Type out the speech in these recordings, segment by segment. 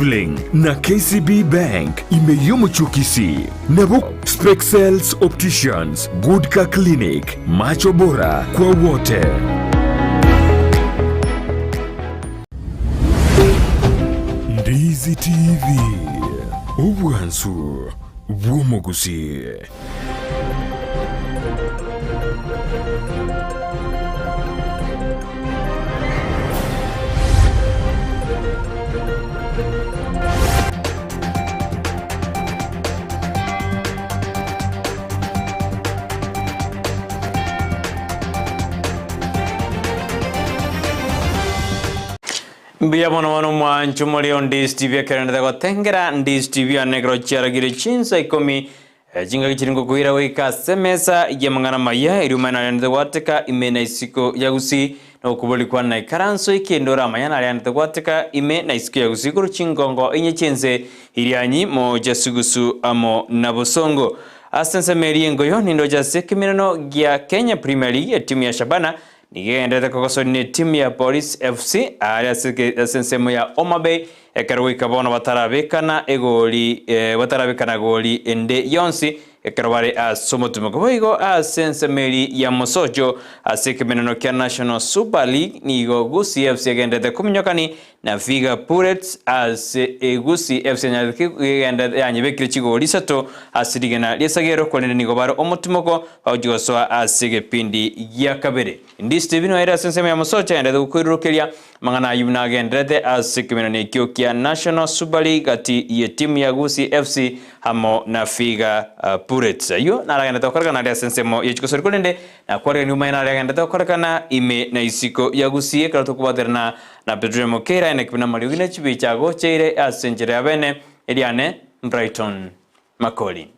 Travelling na KCB Bank ime y'omochie o Kisii. Nabo Spexels Opticians, Good Car Clinic, Macho Bora kwa wote. Ndizi TV, obwansu bw'omogusii. Mbuya mono mono omwancho more o Ndizi TV ekerendete gotengera Ndizi TV ane ekero chiaragire chinsa ikomi Chingaki chiri ngokoira goika ase emesa y'amang'ana amaya, erio omanye narianete gwateka ime na isiko ya gusii, na okobori kwane naikaranso ekende oramanye narianete gwateka ime na isiko ya gusii korwa chingongo inye chi'ense, Irianyi, moocha sugusu amo na bosongo. Ase ensemo eria engoyo nindoche ase ekemerano gia Kenya Premier League etimu ya Shabana nigo egendererete kogosoria netimu ya Police FC aaria ase ensemo ya Homa Bay Ekero goika bono batarabekana egori, batarabekana gori ende yonsi, ekero bare ase omotumeko. Boigo ase ensemo eria ya mosocho ase ekemeneno kia National Super League nigo Gusii FC egenderete kominyokani na Vihiga Bullets ase Gusii FC egenderete yanyebekire chigori isato ase rigena ri'esagero korende nigo bare omotimoko bagochia gosoa ase egepindi gia kabere. Ndistevino ere ase ensemo ya mosocho agenderete gokoirurukeria Amang'ana ayio buna agenderete ase ekemenano ekio kia National Super League gati y'etimu ya Gusii FC amo na Vihiga Bullets. Ayio naro agenderete gokorekana aria ase ensemo ye chigosori korende nakwarigania omanye naro agenderete gokorekana ime na isiko ya Gusii ekero tokobwaterana na Petroleum Mokeira aye naki buna amariogi ne chibicha agocheire ase enchera ya bene eriane Brighton Makori.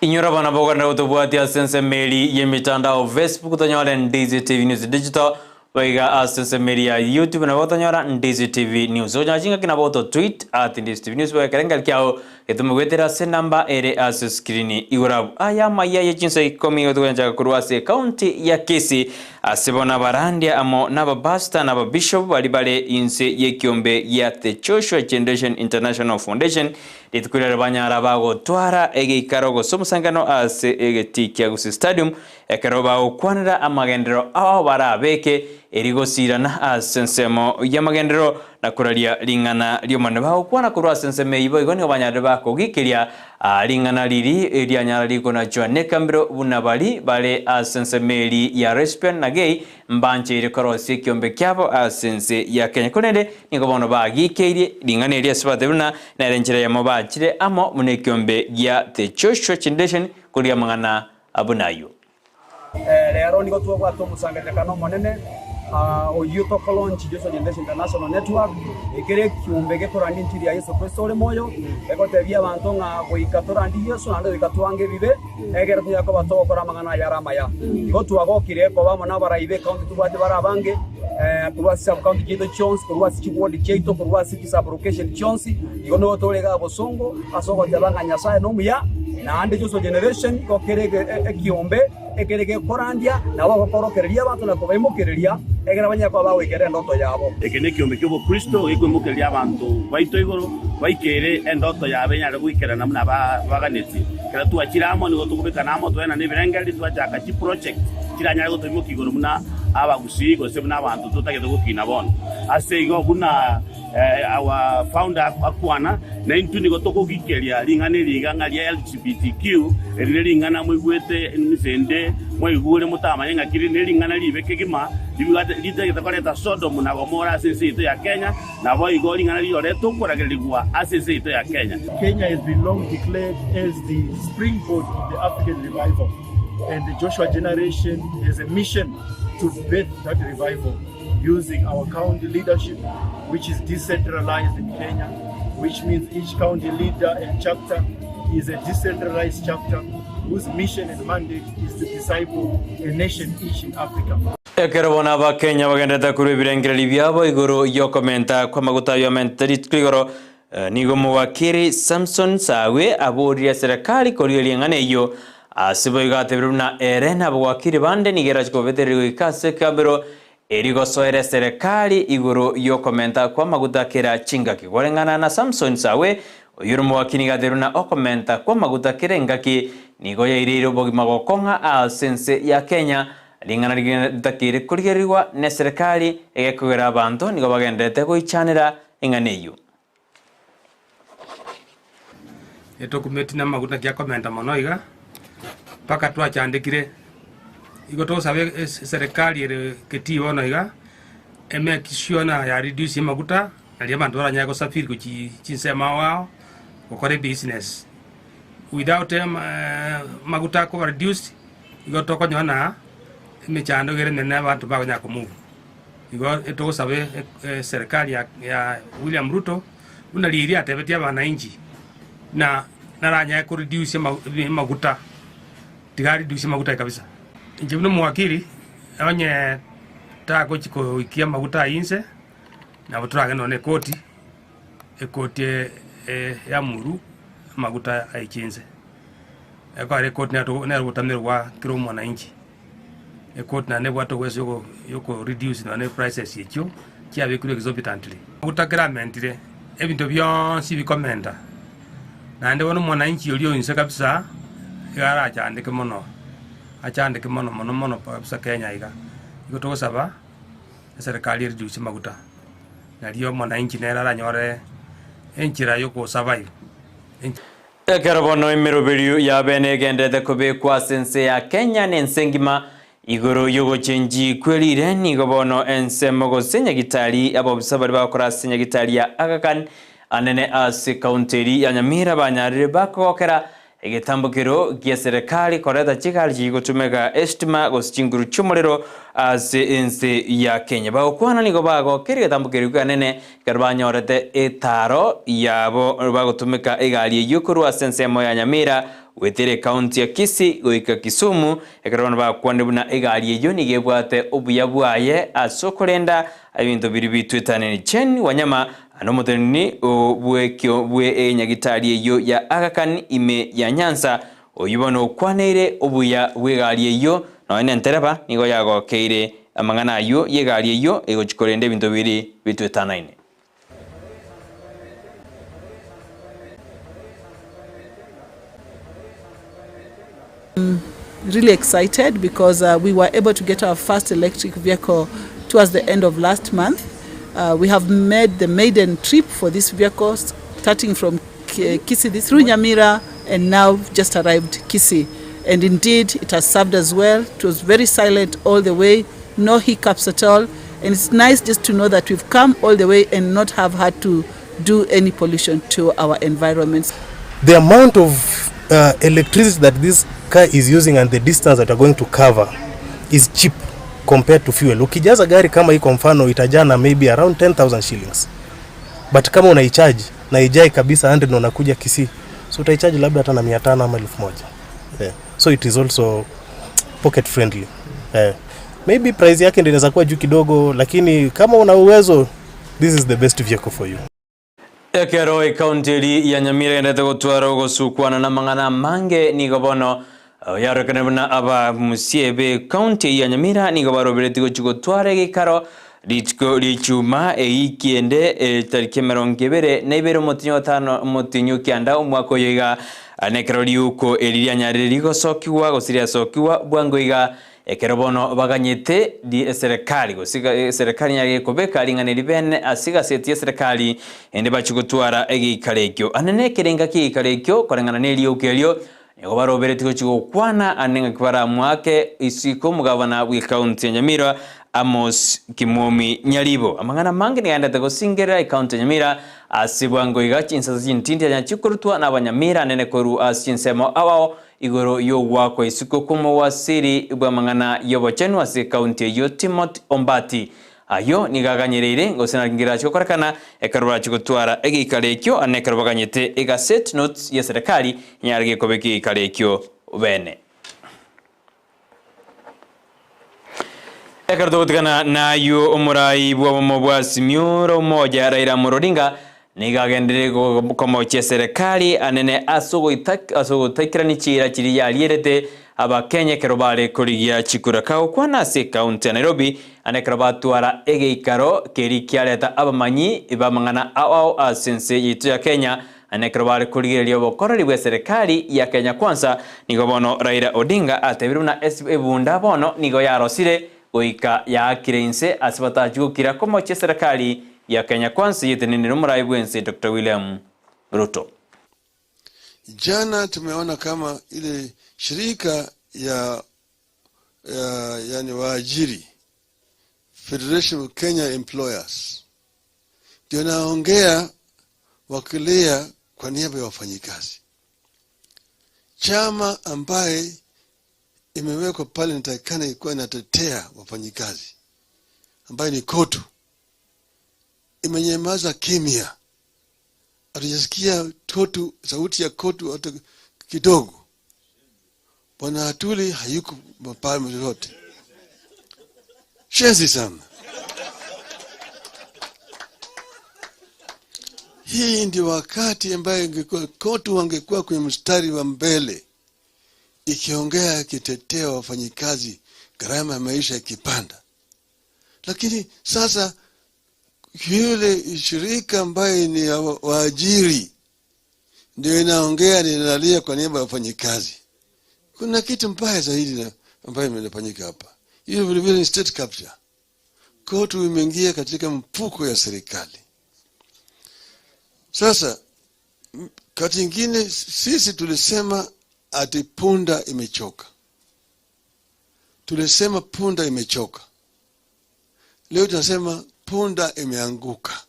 Inyora abana boganera gotobwatia ase ensemo eri y'emitandao Facebook tonyore Ndizi TV News Digital Boiga ase ensemo eria ya YouTube nabo otonyora Ndizi TV News. Okonyora chingaki nabo oto tweet at Ndizi TV News boiga ekerengerio kiao getome goetera ase enamba ere ase screen igoro abwo. Aya amaiya ye chinsa ikomi igo togochaka korwa ase ecounty ya Kisii ase bono abarandia amo nabapastor na ababishop baria bare inse y'ekiombe gia The Joshua Generation International Foundation rituko riria banyara bagotwara egeikaro gose omosangano ase egetii kia Gusii Stadium Ekero bagokwanera amagenderero ao barabeke erigosiirana ase ensemo y'amagenderero na koraria ring'ana ri'Omonene. Bagokwana korwa ase ensemo eyio boigo nigo banyarire bakogikeria ring'ana riri rianyara rikonachwa nekambero buna baria bare ase ensemo eri ya lesbian na gay mbancheire korosia ekiombe kiabo ase ense ya Kenya. Korende nigo bono bagikeirie ring'ana eri ase batebire buna nere enchera eyemo bachire amo buna ekiombe gia The Joshua Generation koria amang'ana Abwo nayio. Rero nigo twabwate omosangererekano omonene oyio tokolaunch Joshua Generation International Network, ekere ekiombe gekorandia enchiri ya Yeso Kristo ore moyo, egotebia abanto ng'a goika torandie Yeso naende goika twange ebibe, egere tonyare koba togokora amang'ana aye are amaya. Igo twagokire koba amo nabarai b'ecounty tobwate bare abange, korwa ase sub-county chiaito chionsi, korwa ase chiward chiaito, korwa ase chisub-location chionsi, igo nigo tore igaa bosongo ase ogoteba ng'a Nyasae nomuya. Naende Joshua Generation igo kere ekiombe ekere gekorandia, nabo bagokorokereria abanto na kobaimokereria, egere banyare koba bagoikera endoto yabo. Eke nekiombe ki'obokristo gekoimokereria abanto baito igoro, baikere endoto yabo enyare goikerana buna baganetie. Ekero twachire amo nigo tokobekana amo toenane ebirengererio twachaka chiproject chiranyare gotoimokia igoro buna abagusii gose buna abanto totagete gokina bono. Ase igo buna Our founder akwana, na intwe nigo tokogikeria ring'ana eri iga ng'a ria LGBTQ, eri ne ring'ana moigwete enusu ende, mwaigure motamanye ng'aki riri ne ring'ana ribe kegima, ribwate ritagete koreta Sodomu na Gomora ase ense yaito ya Kenya, naboigo ring'ana rirorete okoragererigwa ase ense yaito ya Kenya. Kenya has been long declared as the springboard of the African revival and the Joshua generation has a mission to birth that revival. using our county leadership which is decentralized in Kenya which means each county leader and chapter is a decentralized chapter whose mission and mandate is to disciple a nation each in Africa. Ekero bono Abakenya bagenderete korwa ebirengererio biabo igoro y'okomenta kw'amaguta ayio amentete rituko igoro. Nigo omowakiri Samson Sawe aboririe eserekari korigereria eng'ana eyio. Ase boigo atebire buna ere na abawakiri bande nigo erache kobetereria goika ase ekegambero eri gosoera eserekari igoro y'okomenta kw'amaguta kera chingaki. Koreng'ana na Samson Sawe, oyio ore omowakiri nigo atebire buna okomenta kw'amaguta kera engaki nigo yaireire obogima gokong'a ase ense ya Kenya, ring'ana ritakeire korigererigwa neserekari egekogera abanto nigo bagendererete goichanera eng'ana eyio. Etokumeti namaguta kiakomenta mono iga, mpaka twachandekire. Igo togosabe eserekari ere getii bono iga, emake sure ng'a ya reduce amaguta, nario abanto baranyare gosafiri gochia chinsemo ao ao, gokora ebusiness. Without amaguta akoba reduced, igo tokonyora ng'a emechando iga ere emenene abanto mbakonyara komove. Igo togosaba eserekari ya William Ruto buna riria atebetie abanainchi na naranyare ko reduce amaguta, tiga a reduce amaguta aye kabisa. Inche buna omowakili onye tagochi koikia amaguta ayio inse, nabo toragende nonya na ekoti, ekoti ya muru amaguta aiche inse. Ekero ekoti nero obotamero bwa kera omwananchi. Ekoti naende nebwate ogwesa yoko reduce nonya ne prices echio chiabekirwe exorbitantly. Amaguta kera amentire, ebinto bionsi bikomenta, naende bono omwananchi oria o inse kabisa iga arachandeke mono, achandeke mono mono mono kabisa Kenya iga. Igo togosaba, eserekari e reduce amaguta, nario omwananchi nere aranyore enchera yoko survive. Ekero bono emeroberio y'abene egenderete kobekwa ase ense ya Kenya na ense engima igoro y'ogochenchi kwe riire, nigo bono ensemo gose nyagitari abobisa baria bagokora ase nyagitari ya Aga Khan anene ase county eria ya Nyamira banyarire bakogokera egetambokero gi'eserekari koreta chigari chigotumeka estima gose chinguru chi'omorero ase ense ya Kenya. Bagokwana nigo bagokera egetambokero ekio anene Ekero banyorete etaaro yabo bagotumeka egari eyio korwa ase ensemo ya Nyamira goetera ekaunti ya Kisii goika Kisumu, ekero bono bakwanire buna egari eyio nigo ebwate obuya bwaye ase okorenda ebinto biria bitwetaneni. Jane Wanyama nomoteneni bw'ekio bwe enyagitari eyio ya Aga Khan ime ya Nyanza, oyio bono okwaneire obuya bw'egari eyio nonya nentereba nigo yagokeire Amang'ana ayio y'egari eyio egochia korenda ebinto bibere bitwetanaine. Really excited because we were able to get our first electric vehicle towards the end of last month. We have made the maiden trip for this vehicle starting from Kisii through Nyamira and now just arrived Kisii. And indeed it has served us well. It was very silent all the way, no hiccups at all. And it's nice just to know that we've come all the way and not have had to do any pollution to our environments. The amount of uh, electricity that this car is using and the distance that are going to cover is cheap compared to fuel. Ukijaza gari kama hii kwa mfano itajaa na maybe around 10,000 shillings. But kama unaicharge na ijai kabisa 100 na unakuja Kisii, so utaicharge labda hata na 500 ama 1000. Yeah. So it is also pocket friendly. Yeah. Maybe price yake ndio inaweza kuwa juu kidogo, lakini kama una uwezo, this is the best vehicle for you. Ekero ekaunti eria ya Nyamira egenderete gotwara ogosukwana namang'ana amange, nigo bono yarorekane buna abamusie b'ekaunti eyio ya Nyamira nigo baroberetie gochia gotwara egeikaro rituko ri'echuma eiki ende etariki emerongo ebere na ibere omotienyi o gatano omotienyi o kianda omwaka oyo iga nekero riuko eri rianyarire rigosokigwa gose riasokigwa bwango iga Ekero bono baganyete eserekari, gose eserekari nyare gekobeka ring'ana eri bene ase egaseti y'eserekari, ende bachie gotwara egeikaro ekio. Ande nekerenga ki'egeikaro ekio, koreng'ana nerioki erio, nigo baroberetie gochia gokwana ande ng'aki baramoake isiko omogabana bw'ecounty ya Nyamira, Amos Kimwomi Nyaribo. Amang'ana amange nigo aendete gosingerera ecounty ya Nyamira ase bwango iga chinsasa chintindi chanyara chikorutwa n'abanyamira anene korwa ase chinsemo ao ao Igoro y'ogoakwa isiko kw'omowasiri bw'amang'ana y'obochenu ase ekaunti eyio Timothy Ombati. Ayio nigo aganyereire gose naki ngerache gokorekana ekero barache gotwara egeikaro ekio ane ekero baganyete egaseti notes y'eserekari enyare gekobeka egeikaro ekio bene. Ekero togotigana nayio omorai bw'obomo bwa Azimio la Umoja Raila Amolo Odinga. Nigo agenderire komochia eserekari anene ase ogotaikerania chiira chiria yarierete Abakenya ekero bare korigia chikura. Kagokwana ase ekaunti ya Nairobi ande ekero batwara egeikaro keria kiareta abamanyi b'amang'ana ao ao ase ense yaito ya Kenya ande ekero bare korigereria obokoreri bw'eserekari ya Kenya Kwanza nigo bono Raila Odinga atebire buna ebunda bono nigo yarosire Goika yaakire inse ase batachia gokira komochia eserekari ya Kenya Kwanza eyetenenire omorai bw'ense Doctor William Ruto. Jana tumeona kama ile shirika ya, ya yani waajiri Federation of Kenya Employers ndio naongea wakilia kwa niaba ya wafanyikazi. Chama ambaye imewekwa pale inatakikana ikuwa inatetea wafanyikazi ambayo ni KOTU imenyamaza kimya, hatujasikia KOTU, sauti ya KOTU hata kidogo. Bwana Atwoli hayuko pale lolote, shenzi sana. Hii ndio wakati ambayo ingekuwa KOTU wangekuwa kwenye mstari wa mbele ikiongea ikitetea wafanyikazi, gharama ya maisha ikipanda. Lakini sasa yule shirika ambaye ni ya waajiri ndio inaongea, ninalia kwa niaba ya wafanyikazi. Kuna kitu mbaya zaidi na ambayo imefanyika hapa. Hiyo vile vile ni state capture. KOTU imeingia katika mfuko ya serikali. Sasa kati ingine sisi tulisema ati punda imechoka. Tulisema punda imechoka. Leo tunasema punda imeanguka.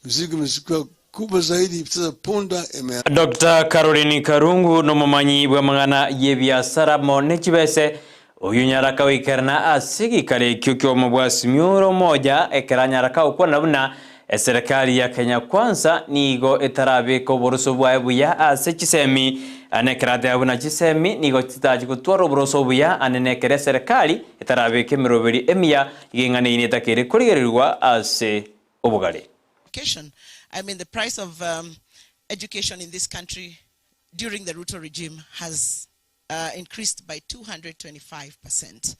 Mzigo imekuwa kubwa zaidi, sasa punda imeanguka. Dr. Caroline Karungu nomomanyi bw'amang'ana y'ebiasara mo chibese oyu nyaraka goikerana ase gikaro ekio kia omobwasi mioro moja ekero anyaraka gokwana buna eserikali ya Kenya Kwanza nigo etarabeka oboroso bwaye buya ase chisemi ane ekero ateba buna chisemi nigo chitachi gotwara oboroso obuya ane nekero eserikali etarabeka emeroberi emiya iga eng'ana eyio netakere korigererwa ase obogare. Education. I mean, the price of education in this country during the Ruto regime has increased by 225%,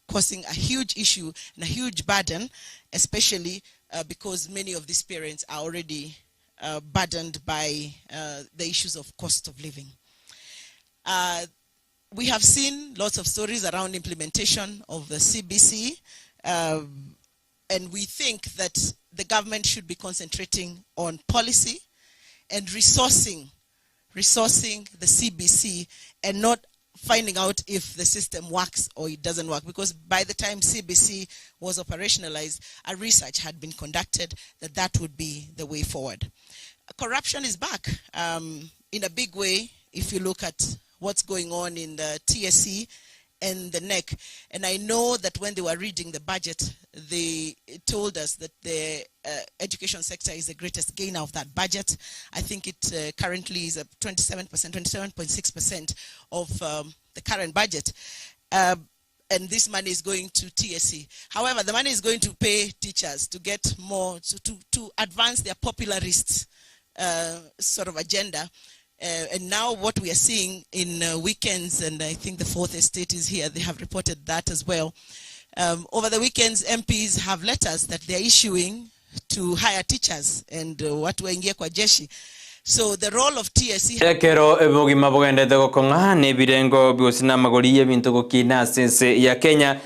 causing a huge issue and a huge burden, especially because many of these parents are already burdened by the issues of cost of living. We have seen lots of stories around implementation of the CBC, and we think that the government should be concentrating on policy and resourcing the CBC and not finding out if the system works or it doesn't work. Because by the time CBC was operationalized, a research had been conducted that that would be the way forward. Corruption is back in a big way if you look at what's going on in the TSC and the NEC. And I know that when they were reading the budget, they told us that the education sector is the greatest gainer of that budget. I think it currently is a 27.6% of the current budget. And this money is going to TSC. However, the money is going to pay teachers to get more, to advance their popularist sort of agenda. And now what we are seeing in weekends, and I think the Fourth Estate is here, they have reported that as well. Over the weekends, MPs have letters that they're issuing to hire teachers and watu waingie kwa jeshi. So the role of TSC... Ekero ebogima bogendete gokong'a na ebirengo biosi na amagori ya ebinto gokina ase ense ya Kenya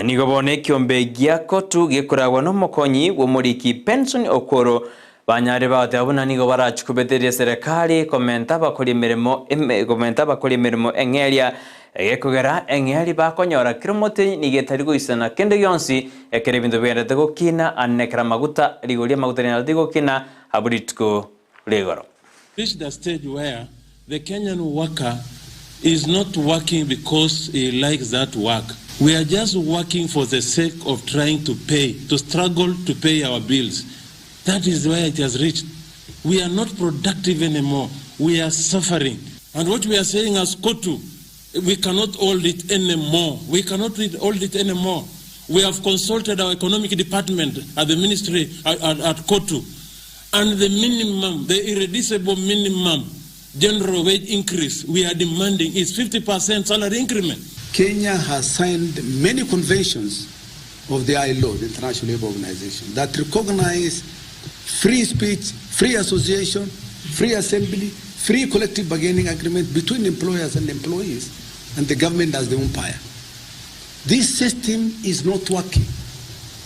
nigo bono ekiombe gia KOTU gekoragwa na omokonyi bw'omoriki Benson Okoro banyare bagoteba buna nigo barachikubeteria serikali komenta abakori emeremo komenta abakori emeremo eng'eria egekogera eng'eria bakonyora kera omotenyi nigo etari goisana kende gionsi ekero ebinto bigendete gokina ane ekero amaguta rigori amaguta rinyarete gokina abwo rituko rigoro. Reached a stage where the Kenyan worker is not working because he likes that work. We are just working for the sake of trying to pay, to struggle to pay our bills. That is where it has reached. We are not productive anymore. We are suffering. And what we are saying as KOTU, we cannot hold it anymore. We cannot hold it anymore. We have consulted our economic department at the ministry at KOTU. And the minimum, the irreducible minimum general wage increase we are demanding is 50% salary increment. Kenya has signed many conventions of the ILO, the International Labour Organization, that recognize free speech, free association, free assembly, free collective bargaining agreement between employers and employees, and the government as the umpire. This system is not working,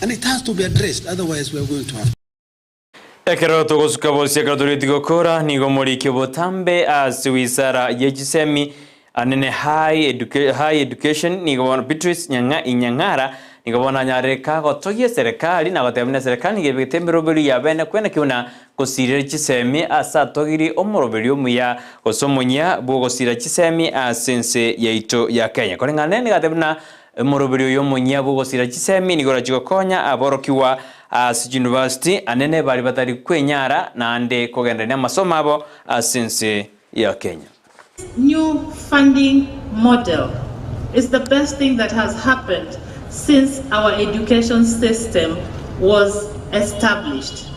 and it has to be addressed, otherwise we are going to have Ekero togosuka bosi ekero toreti gokora, nigo morike botambe ase wizara ye chisemi anene high, educa high education nigo bono Beatrice Nyang'a Inyang'ara nigo bono anyarire kagotogia eserekari na goteba buna eserekari nigo ebegete emeroberi ya bene kwene ki buna gosirera chisemi ase atogirie omoroberi omuya gose omonyia bw'ogosira chisemi ase ense yaito ya Kenya. Koreng'ana nere nigo ateba buna Omoroberi oyo omonyia bw'ogosira chisemi nigo orachie gokonya aborokigwa ase chiyunivasiti anene baria batari kwenyara naende kogenderania amasomo abo ase ense ya Kenya. This new funding model is the best thing that has happened since our education system was established.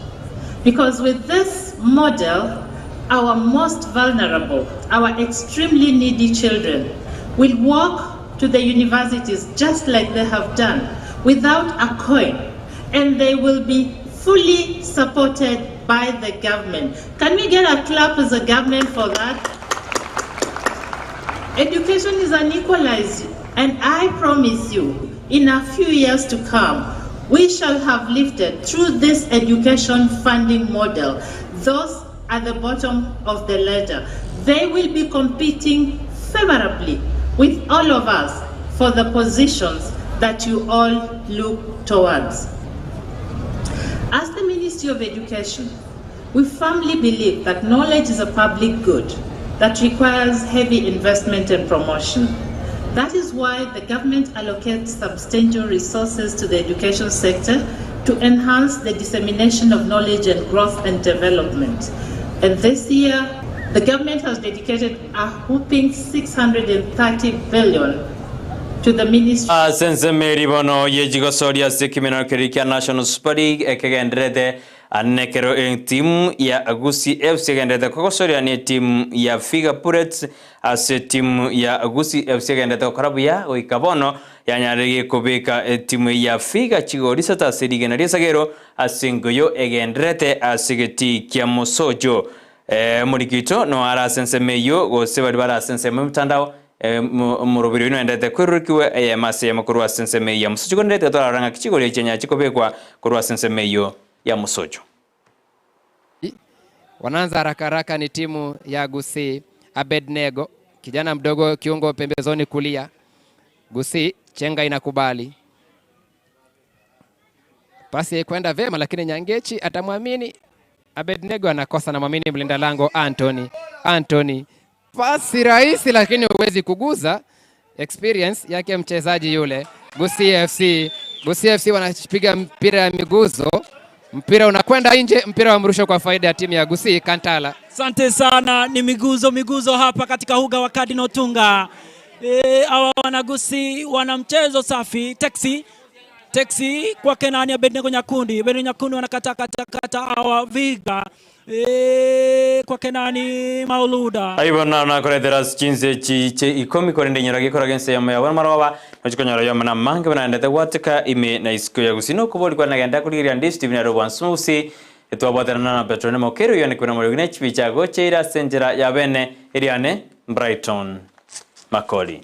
Because with this model, our most vulnerable, our extremely needy children will walk to the universities just like they have done without a coin, and they will be fully supported by the government. Can we get a clap as a government for that? Education is an equalizer, and I promise you, in a few years to come, we shall have lifted through this education funding model those at the bottom of the ladder. They will be competing favorably with all of us for the positions that you all look towards. As the Ministry of Education, we firmly believe that knowledge is a public good that requires heavy investment and promotion. That is why the government allocates substantial resources to the education sector to enhance the dissemination of knowledge and growth and development. And this year, the government has dedicated a whopping 630 billion to the ministry. Ase ensemo eria bono ye chigosoria ase ekemenero keria kia National Super League ekegendererete ane ekero etimu ya Gusii FC egendererete kogosoria ne etimu ya Vihiga Bullets ase etimu ya Gusii FC egendererete gokora buya goika bono yanyarire kobeka etimu ya Vihiga chigori isato ase rigena ri'esagero ase engoyo egendererete ase egetii kia Mosocho. Omoriki oito noyo are ase ensemo eyio, gose baria bare ase ensemo y'omotandao, omoroberi oyio noenderete kwerurukigwa eyemo ase eyemo korwa ase ensemo eyio ya mosocho. Korende tiga twarora ng'aki chigori echi chianyara chikobekwa korwa ase ensemo eyio ya mosocho. Wanaanza haraka haraka ni timu ya Gusii. Abednego kijana mdogo kiungo pembezoni kulia. Gusii chenga inakubali. Pasi haikwenda vema, lakini Nyangechi atamwamini Abednego, anakosa na mwamini mlinda lango Anthony. Anthony pasi rahisi, lakini huwezi kuguza. Experience yake mchezaji yule. Gusii FC, Gusii FC wanapiga mpira ya miguzo, mpira unakwenda nje, mpira wa mrusho kwa faida ya timu ya Gusii Kantala. Asante sana, ni miguzo miguzo hapa katika uga wa Cardinal Otunga. Hawa wanagusi wana mchezo safi. Taxi taxi kwa Kenani Abednego Nyakundi. Abednego Nyakundi wanakata kata kata hawa Viga. Kwa Kenani Mauluda. Aibo naro nakoretera ase chinse echi chie ikomi korende inyora gekoraga ense eyemo yabo amaroba nochikonyora yamo na amange buna naendete gwateka ime na isiko ya gusii nokobori kwane nagenda korigereria ndi Stephen aro bwansi mogusii etwabwaterana na Petrone Mokeri oyio onekwe na moriogi ne chibicha agocheire ase enchera ya bene eriane Brighton Makori.